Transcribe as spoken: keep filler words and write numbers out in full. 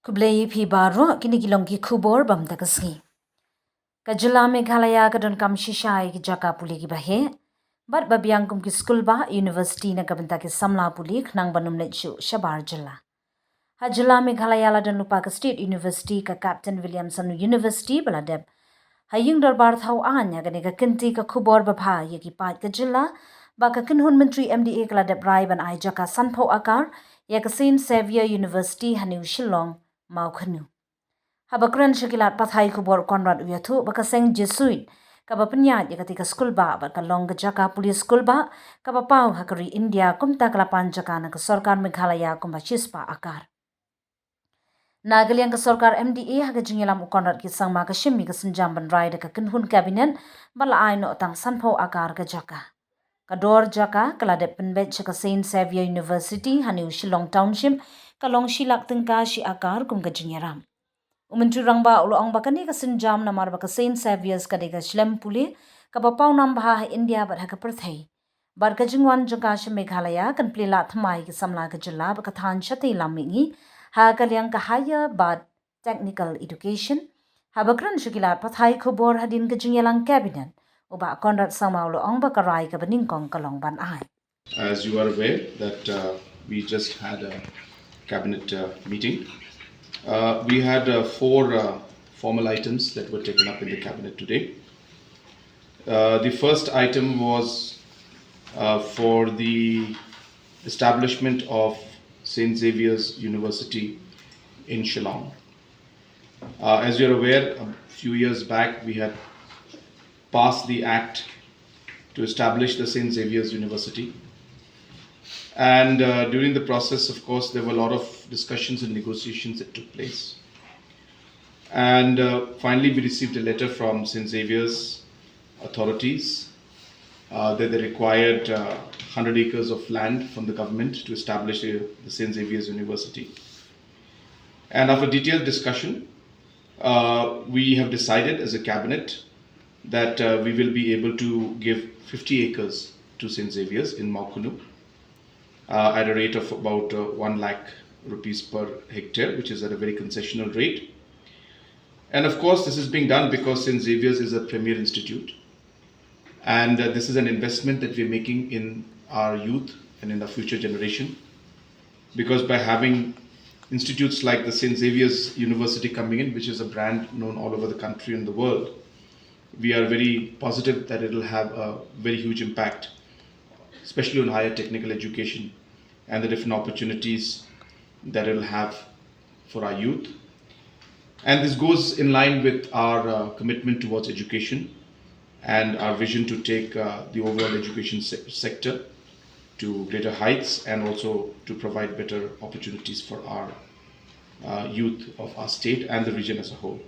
Khublei ïa phi baroh, kine ki long ki khubor bam da ka sngi. Ka jylla Meghalaya ka donkam shisha ïa ki jaka pule kiba heh bad ba biang kum ki skulbah, university na ka bynta ki samla pule khnang ban ym leit shuh shabar jylla. Ha jylla Meghalaya la don lypa ka State University, ka Captain Williamson University ba la dep ha ïing dorbar thaw aiñ. Ha kane ka kynti ka khubor ba bha ïa ki paid ka jylla, ba ka kynhun myntri M D A ka la dep rai ban ai jaka sanphew akar ïa ka Saint Xavier University ha New Shillong, Mawkhanu. Haba kren sha ki lad pathai khubor u Conrad u ïathuh ba ka seng Jesuit kaba pynïaid ïa kata ka skulbah bad ka long ka jaka pule skulbah kaba paw ha ka ri India, kumta ka la pan jaka na ka sorkar Meghalaya kumba shispah akar. Na ka liang ka sorkar M D A, ha ka jingïalam u Conrad K Sangma ka shim ïa ka sienjam ban rai da ka kynhun Cabinet ba la ai noh tang sanphew akar ka jaka. Ka dor jaka ka la dep pynbeit sha ka Saint Xavier University ha New Shillong Township ka long shi lak tyngka shi akar kum ka jingïarap. U Myntri Rangbah u la ong ba kane ka sienjam namar ba ka Saint Xavier's ka dei ka shlem pule kaba paw nam bha ha India bad ha ka pyrthei. Bad ka jingwan jong ka sha Meghalaya kan plie lah thymmai ki samla ka jylla bad ka thaiñ shatei lam mihngi ha ka liang ka higher bad technical education. Haba kren sha ki lad pathai khubor hadien ka jingïalang Cabinet, u Bah Conrad Sangma u la ong ba ka rai kaba nyngkong ka long ban ai. As you are aware that, uh, we just had a cabinet, uh, meeting. Uh, we had, uh, four, uh, formal items that were taken up in the cabinet today. Uh, the first item was, uh, for the establishment of Saint Xavier's University in Shillong. Uh, as you're aware, a few years back we had passed the act to establish the Saint Xavier's University. And, uh, during the process, of course, there were a lot of discussions and negotiations that took place. And, uh, finally, we received a letter from Saint Xavier's authorities, uh, that they required, uh, hundred acres of land from the government to establish the, the Saint Xavier's University. And after detailed discussion, uh, we have decided as a cabinet that, uh, we will be able to give fifty acres to Saint Xavier's in Mawkhanu, uh, at a rate of about, uh, one lakh rupees per hectare, which is at a very concessional rate. And of course, this is being done because Saint Xavier's is a premier institute. And, uh, this is an investment that we're making in our youth and in the future generation. Because by having institutes like the Saint Xavier's University coming in, which is a brand known all over the country and the world, we are very positive that it'll have a very huge impact, especially on higher technical education and the different opportunities that it'll have for our youth. And this goes in line with our, uh, commitment towards education and our vision to take, uh, the overall education se-, sector to greater heights and also to provide better opportunities for our, uh, youth of our state and the region as a whole.